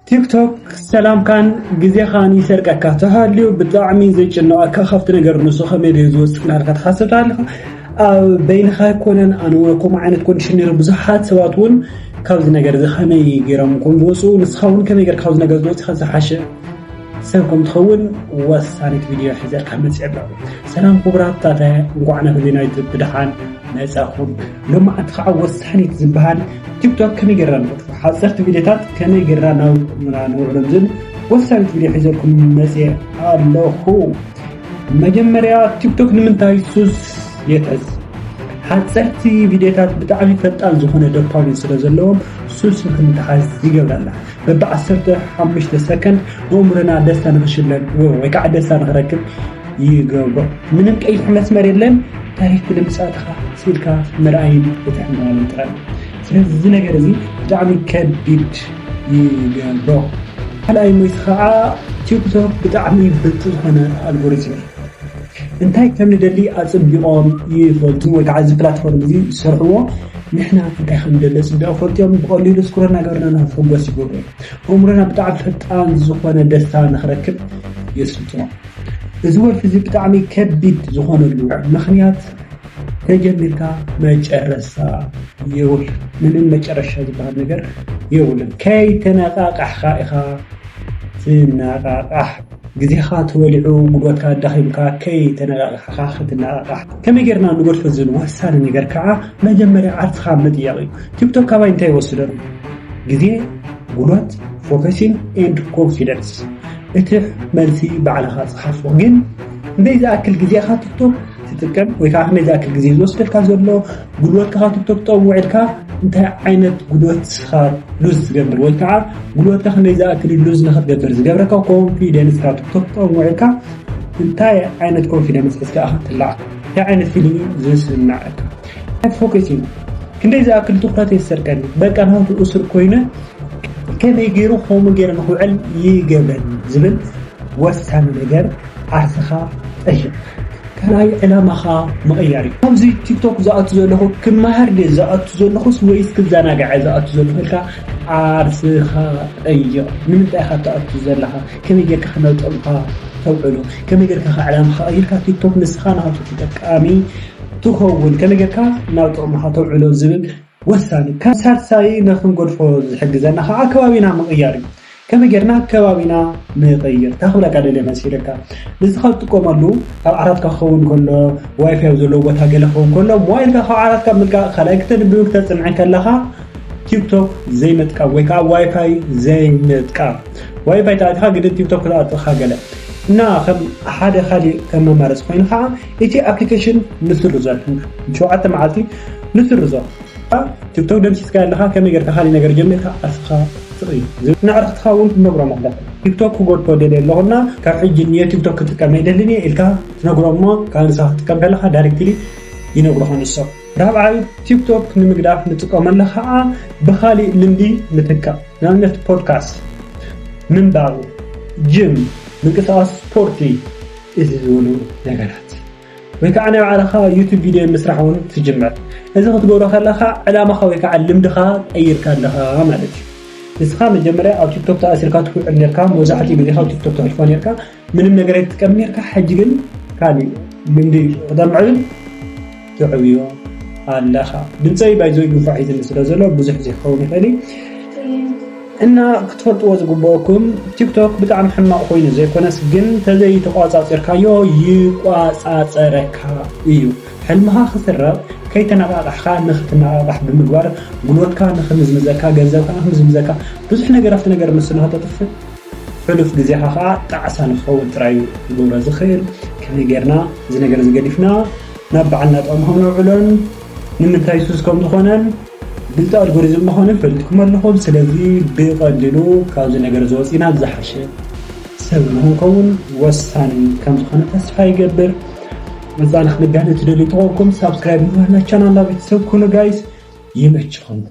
ቲክቶክ ሰላምካን ግዜኻን ይሰርቀካ ተሃልዩ ብጣዕሚ ዘጨንቐካ ካብቲ ነገር ንሱ ከመይ ድዩ ዝወስድ ናልካ ትሓስብ ኣለኻ። ኣብ በይንኻ ኣይኮነን ኣነ እውን ከምኡ ዓይነት ኮንዲሽን ነይሩ። ብዙሓት ሰባት እውን ካብዚ ነገር እዚ ከመይ ገይሮም ከም ዝወፁ ንስኻ እውን ከመይ ገይርካ ካብዚ ነገር ዝወፅኻ ዝሓሸ ሰብ ከም ትኸውን ወሳኒት ቪድዮ ሒዘልካ መፅእ ኣለኹ። ሰላም ክቡራት ታተ እንኳዕ ናብ ህሊና ዩቱብ ብድሓን መጻኹም። ሎማዓንቲ ከዓ ወሳኒት ዝበሃል ቲክቶክ ከመይ ጌርና ንፈጥሮ ሓፀርቲ ቪድዮታት ከመይ ጌርና ናብ ጥቕምና ንውዕሎም ዝብል ወሳኒት ቪድዮ ሒዘልኩም መፅየ ኣለኹ። መጀመርያ ቲክቶክ ንምንታይ ሱስ የትሕዝ? ሓፀርቲ ቪድዮታት ብጣዕሚ ፈጣን ዝኾነ ዶፓሚን ስለ ዘለዎም ሱስ ንክንተሓዝ ይገብረና። በቢ ዓሰርተ ሓሙሽተ ሰከንድ ኣእምሮና ደስታ ንክሽለን ወይ ከዓ ደስታ ንክረክብ ይገብሮ። ምንም ቀይሕ መስመር የለን። ታሪክ ፊልም ፃእትኻ ስኢልካ ምርኣይን ብትሕምናልን ጥራይ። ስለዚ እዚ ነገር እዚ ብጣዕሚ ከቢድ ይገብሮ። ካልኣይ ሞይት ከዓ ቲክቶክ ብጣዕሚ ብልጥ ዝኾነ ኣልጎሪዝም እዩ። እንታይ ከም ንደሊ ኣፅቢቖም ይፈልጡ ወይ ከዓ እዚ ፕላትፎርም እዚ ዝሰርሕዎ ንሕና እንታይ ከም ንደሊ ኣፅቢቖም ፈልጥዮም ብቐሊሉ ስክሮል እናገበርና ንክንጎስ ይገብሩ እዮም። ኣእምሮና ብጣዕሚ ፈጣን ዝኾነ ደስታ ንክረክብ የስልጥኖ። እዚ ወልፊ እዚ ብጣዕሚ ከቢድ ዝኾነሉ ምኽንያት ተጀሚርካ መጨረሳ የብሉን። ምንም መጨረሻ ዝበሃል ነገር የብሉን። ከይተነቃቃሕካ ኢኻ ትነቃቃሕ። ግዜኻ ተወሊዑ ጉልበትካ ኣዳኺምካ ከይተነቃቃሕካ ክትነቃቃሕ። ከመይ ጌርና ንገድፎ ዝብል ወሳኒ ነገር ከዓ መጀመርያ ዓርስኻ ምጥያቕ እዩ። ቲክቶክ ካባይ እንታይ ይወስዶ? ግዜ፣ ጉልበት፣ ፎከሲን ኤንድ ኮንፊደንስ። እቲ መልሲ ባዕልኻ ጸሓፎ። ግን ክንደይ ዝኣክል ግዜኻ ቲክቶክ ትጥቀም ወይ ከዓ ክንደይ ዝኣክል ግዜ ዝወስደልካ ዘሎ ጉልበትካ ካብ ቲክቶክ ጥቕሚ ውዒልካ እንታይ ዓይነት ጉልበትካ ሉዝ ትገብር ወይ ከዓ ጉልበትካ ክንደይ ዝኣክል ሉዝ ንክትገብር ዝገብረካ ኮንፊደንስ ካብ ቲክቶክ ጥቕሚ ውዒልካ እንታይ ዓይነት ኮንፊደንስ ሒዝካ ኢኻ ትላዓል? እንታይ ዓይነት ፊሊንግ እዩ ዝስምዓካ? ናይ ፎከስ እዩ። ክንደይ ዝኣክል ትኹረት የሰርቀኒ? በቃ ናቱ እሱር ኮይነ ከመይ ገይሩ ከምኡ ገይረ ንክውዕል ይገብረኒ ዝብል ወሳኒ ነገር ዓርስኻ ጠይቕ። ካልኣይ ዕላማኻ ምቕያር እዩ። ኣብዚ ቲክቶክ ዝኣቱ ዘለኹ ክመሃር ድየ ዝኣቱ ዘለኹስ ወይስ ክዘናግዐ ዝኣቱ ዘለኹ ኢልካ ዓርስኻ ጠይቕ። ንምንታይ ኢኻ ትኣቱ ዘለኻ? ከመይ ጌርካ ናብ ጥቕምኻ ተውዕሎ? ከመይ ጌርካ ከ ዕላማኻ ቀይርካ ቲክቶክ ንስኻ ናቱ ተጠቃሚ ትኸውን? ከመይ ጌርካ ናብ ጥቕምኻ ተውዕሎ ዝብል ወሳኒ። ካብ ሳልሳይ ንክንገድፎ ዝሕግዘና ከዓ ከባቢና ምቕያር እዩ። ከመይ ጌርና ከባቢና ንቐይር? እንታይ ክብለካ ደልየ መሲለካ? ንስኻ ትጥቀመሉ ኣብ ዓራትካ ክኸውን ከሎ፣ ዋይፋይ ኣብ ዘለዎ ቦታ ገለ ክኸውን ከሎ፣ ሞባይልካ ካብ ዓራትካ ምልቃቕ ካልኣይ ክተንብብ ክተጽንዕ ከለኻ ቲክቶክ ዘይምጥቃም ወይ ከዓ ዋይፋይ ዘይምጥቃም። ዋይፋይ ተኣቲኻ ግድን ቲክቶክ ክትኣጥኻ ገለ እና ከም ሓደ ካሊእ ከም መማረፂ ኮይኑ ከዓ እቲ ኣፕሊኬሽን ንስርዞ። ሸውዓተ መዓልቲ ንስርዞ። ቲክቶክ ደምሲስካ ኣለኻ፣ ከመይ ጌርካ ካልእ ነገር ጀሚርካ ዓርስኻ ትቕይር? ንዕርክትኻ እውን ክትነግሮም ኣለካ። ቲክቶክ ክገድፎ ደልየ ኣለኹና ካብ ሕጂ እየ ቲክቶክ ክጥቀም ኣይደልን እየ ኢልካ ትነግሮም እሞ ካብ ንስኻ ክትጥቀም ከለኻ ዳይሬክትሊ ይነግሩኻ ንሶም። ራብዓይ ቲክቶክ ንምግዳፍ ንጥቀመሉ ከዓ ብኻሊእ ልምዲ ምትካእ፣ ንኣብነት ፖድካስት፣ ምንባብ፣ ጅም፣ ምንቅስቃስ ስፖርቲ፣ እዚ ዝበሉ ነገራት። ወይ ከዓ ናይ ባዕልኻ ዩቱብ ቪድዮ ምስራሕ እውን ትጅምር። እዚ ክትገብሮ ከለኻ ዕላማኻ ወይ ከዓ ልምድኻ ቀይርካ ኣለኻ ማለት እዩ። ንስኻ መጀመርያ ኣብ ቲክቶክ ተኣሲርካ ትውዕል ነርካ፣ መብዛሕትኡ ግዜኻ ኣብ ቲክቶክ ተሕልፎ ነርካ፣ ምንም ነገር ኣይትጥቀም ነርካ። ሕጂ ግን ካሊእ ልምዲ ክተምዕብል ትዕብዮ ኣለኻ። ድምፀይ ባይዘይ ጉንፋዕ ሒዝኒ ስለ ዘሎ ብዙሕ ዘይከውን ይኽእል እዩ። እና ክትፈልጥዎ ዝግበአኩም ቲክቶክ ብጣዕሚ ሕማቕ ኮይኑ ዘይኮነስ ግን ተዘይተቋፃፂርካዮ ይቋፃፀረካ እዩ። ሕልምኻ ክስረቕ ከይተነቓቓሕካ ንክትነቓቓሕ ብምግባር ጉልበትካ ንክምዝምዘካ፣ ገንዘብካ ንክምዝምዘካ፣ ብዙሕ ነገር ኣብቲ ነገር ንሱ ንክተጥፍእ ሕሉፍ ግዜኻ ከዓ ጣዕሳ ንክኸውን ጥራይ እዩ ክገብሮ ዝኽእል። ከመይ ጌርና እዚ ነገር እዚ ገዲፍና ናብ በዓልና ጥቕሚ ከም ነውዕሎን ንምንታይ ሱስ ከም ዝኾነን ብልቲ ኣልጎሪዝም ምዃኑ ፈልጥኩም ኣለኹም። ስለዚ ብቐሊሉ ካብዚ ነገር እዚ ወፂና ዝሓሸ ሰብ ንክንከውን ወሳኒ ከም ዝኾነ ተስፋ ይገብር። መፃና ክንጋነ ትደልዩ ተኾንኩም ሳብስክራይብ ንባህልና ቻናልና ቤተሰብ ኩኑ ጋይስ። ይመችኹም።